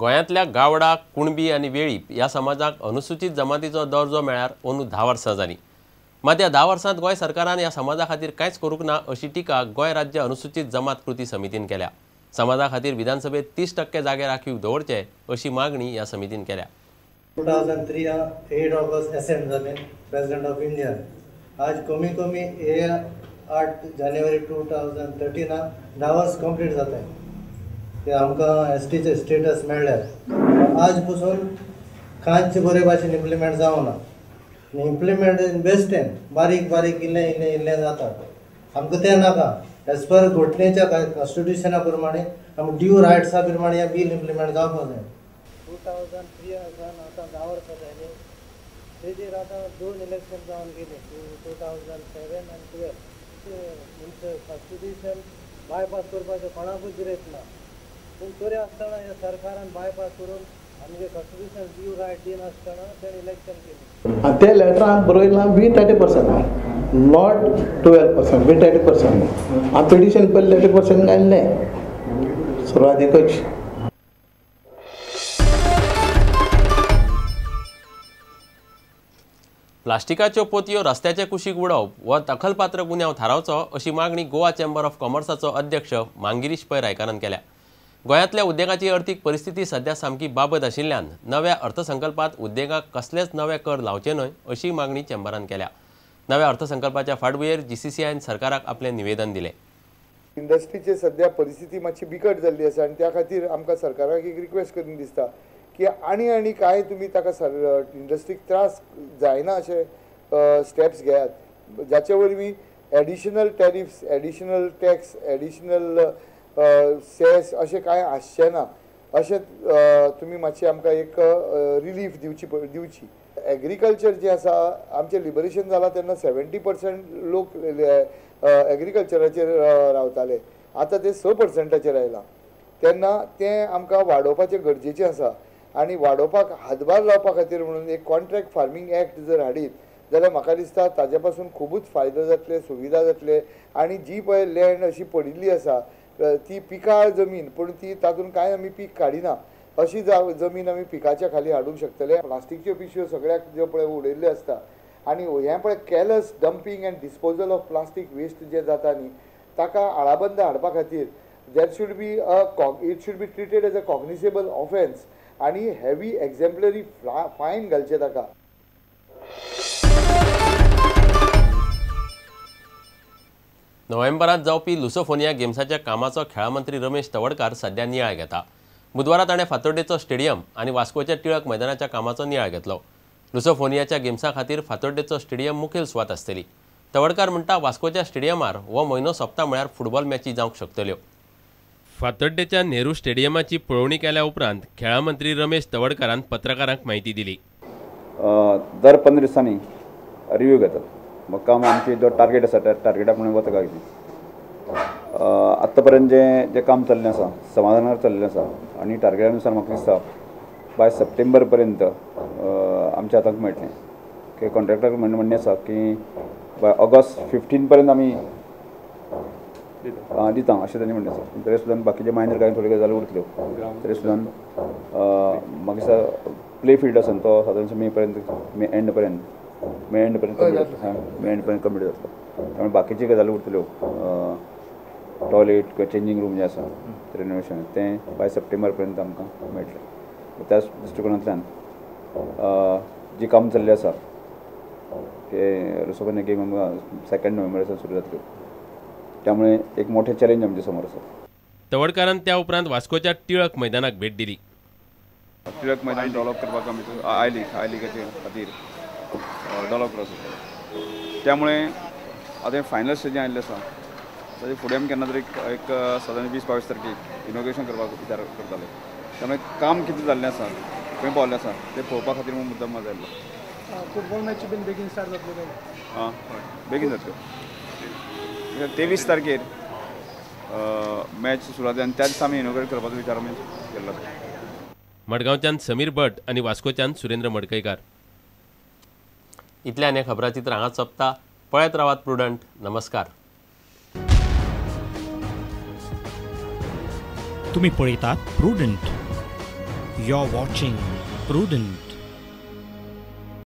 गोंयांतल्या गावडा, कुणबी आनी वेळीप ह्या समाजाक अनुसूचित जमातीचो दर्जो मेळ्यार अंदू 10 वर्सां जालीं. मात ह्या 10 वर्सांत गोंय सरकारान ह्या समाजा खातीर कांयच करूंक ना अशी टिका गोंय राज्य अनुसूचित जमात कृती समितीन केल्या. समाजा खातीर विधानसभेत 30% जागे राखीव दवरचे अशी मागणी ह्या समितीन केल्या. 2003 8 ऑगस्ट एसेंट जालें प्रेसिडेंट ऑफ इंडिया. आज कमी कमी 8 जानेवारी 2013 10 वर्स कंप्लीट जाता की आमकां एस टीचे स्टेटस मेळ्ळ्यार. आज पसून कांयच बरे भाशेन इम्प्लिमेंट जावना. इम्प्लिमेंट इन बेश्टें बारीक बारीक इल्लें इल्लें इल्लें जाता. आमकां तें नाका. एज पर घटनेच्या कॉन्स्टिट्युशना प्रमाणे आमकां ड्यू रायट्सा प्रमाणे हें बील इम्प्लिमेंट जावपाक जाय. 2003 सावन आतां 10 वर्सां जालीं. तेजेर आतां 2 इलेक्शन जावन गेलीं, 2007 आनी 12. म्हणचे कॉन्स्टिट्युशन बायपास करपाचें कोणाकूच गिरेत ना. पूण तरी आसतना ह्या सरकारान बायपास करून आमगे कॉन्स्टिट्युशन ड्यू रायट दिनासतना तेणें इलेक्शन केलें. ते लेटरान बरयलां बी 30%, not 12%, बी 30%. हांवें पिटिशन पयलीं 30% घाल्लें सुरवातीकच. प्लास्टिकाच्यो पोतयो रस्त्याचे कुशीक उडोवप हो दखलपात्र गुन्यांव थारावचो अशी मागणी गोवा चेंबर ऑफ कॉमर्साचो अध्यक्ष मांगिरीश पै रायकारान केल्या. गोंयांतल्या उद्देगाची अर्थीक परिस्थिती सध्या सामकी बाबत आशिल्ल्यान नव्या अर्थसंकल्पांत उद्देगाक कसलेच नवे कर लावचे न्हय अशी मागणी चेंबरान केल्या. नव्या अर्थसंकल्पाच्या फाटभुंयेर जीसीसीआयन सरकाराक आपलें निवेदन दिलें. इंडस्ट्रीचे सध्या परिस्थिती मातशी बिकट जाल्ली आसा आनी त्या खातीर आमकां सरकाराक एक रिक्वेस्ट करून दिसता की आनी आनी कांय तुमी ताका इंडस्ट्रीक त्रास जायना अशे स्टेप्स घेयात, जाचे वरवीं additional tariffs, additional tax, additional cess अशें कांय आसचें ना अशें तुमी मातशें आमकां एक रिलीफ दिवची. एग्रीकल्चर जें आसा आमचें लिबरेशन जालां तेन्ना 70% लोक एग्रीकल्चराचेर रावताले, आतां ते 6%चेर आयलां. तेन्ना तें आमकां वाडोवपाचें गरजेचें आसा आनी वाडोवपाक हातभार लावपा खातीर म्हणून एक कॉन्ट्रॅक्ट फार्मींग एक्ट जर हाडीत जाल्यार म्हाका दिसता ताजे पासून खुबूच फायदो जातले, सुविधा जातले आनी जी पळय लँड अशी पडिल्ली आसा ती पिकाळ जमीन, पूण ती तातूंत कांय आमी पीक काडिना अशी जमीन आमी पिकाच्या खाली हाडूंक शकतले. प्लास्टिकच्यो पिशव्यो सगळ्याक ज्यो पळय उडयल्ल्यो आसता आनी हें पळय callous dumping and disposal of plastic waste जें जाता न्ही ताका आळाबंद हाडपा खातीर there should be a it should be treated as a cognizable offence आनी हेवी एक्झेम्पलरी फायन घालचें ताका. नोव्हेंबरात जावपी लुसोफोनिया गेम्साच्या कामाचो खेळा मंत्री रमेश तवडकार सध्या नियाळ घेता. बुधवारा ताणें फातोड्डेचो स्टेडियम आनी वास्कोच्या टिळक मैदानाच्या कामाचो नियाळ घेतलो. लुसोफोनियाच्या गेम्सा खातीर फातोड्डेचो स्टेडियम मुखेल सुवात आसतली. तवडकार म्हणटा वास्कोच्या स्टेडियमार हो म्हयनो सोंपता म्हळ्यार फुटबॉल मॅची जावंक शकतल्यो. फातोड्डेच्या नेहरू स्टेडियमाची पळोवणी केल्या उपरांत खेळा मंत्री रमेश तवडकारान पत्रकारांक म्हायती दिली. दर 15 दिसांनी रिव्यू घेतात. मग काम आमची जो टार्गेट आसा त्या टार्गेटा प्रमाणे वता काय कितें. आत्तां पर्यंत जें जें काम चल्लें आसा समाधानार चल्लें आसा आनी टार्गेटा नुसार म्हाका दिसता बाय सप्टेंबर पर्यंत आमच्या हाताक मेळटलें. की कॉन्ट्रॅक्टराक म्हणणें आसा की बाय ऑगस्ट 15 पर्यंत आमी दिता अशें तांणी म्हणलें आसा. तरी सुद्दां बाकीचे मायनर कांय थोड्यो गजाली उरतल्यो तरी सुद्दां म्हाका दिसता प्ले फिल्ड आसा तो सादारण मे पर्यंत मे एंड पर्यंत कंप्लीट जातलो. त्यामुळे बाकीची गजाली उरतल्यो टॉयलेट किंवा चेंजींग रूम जें आसा रेनोवेशन तें बाय सप्टेंबर पर्यंत आमकां मेळटलें. त्याच दृश्टिकोनांतल्यान जी काम चल्लें आसा की लुसोफोनिया गेम आमकां 2 नोव्हेंबरासान सुरू जातल्यो, त्यामुळे एक मोठें चॅलेंज आमच्या समोर आसा. तवडकारान त्या उपरांत वास्कोच्या टिळक मैदानाक भेट दिली. टिळक मैदान डेव्हलप करपाक आमी I लिगाचे खातीर डेव्हलप करप आसा. त्यामुळे आतां फायनल स्टेजीन आयिल्लें आसा. ताजे फुडें आमी केन्ना तरी एक सादारण 20-22 तारखेक इनॉग्रेशन करपाक विचार करताले. त्यामुळे काम कितें जाल्लें आसा, खंय पावल्लें आसा तें पळोवपा खातीर म्हूण मुद्दम आज आयिल्लो. फुटबॉल मॅच बीन बेगीन स्टार्ट जातल्यो काय? आं बेगीन जातल्यो. 23 तारखेर मॅच सुरवात आनी त्या दिसा आमी इनॉग्रेट करपाचो विचार आमी केल्लो आसा. मडगांवच्यान समीर भट आनी वास्कोच्यान सुरेंद्र मडकयकार. इतल्यान हें खबराचित्र हांगाच सोंपता. पळयत रावात प्रुडंट. नमस्कार. तुम्ही पळयतात प्रुडंट. You're watching Prudent.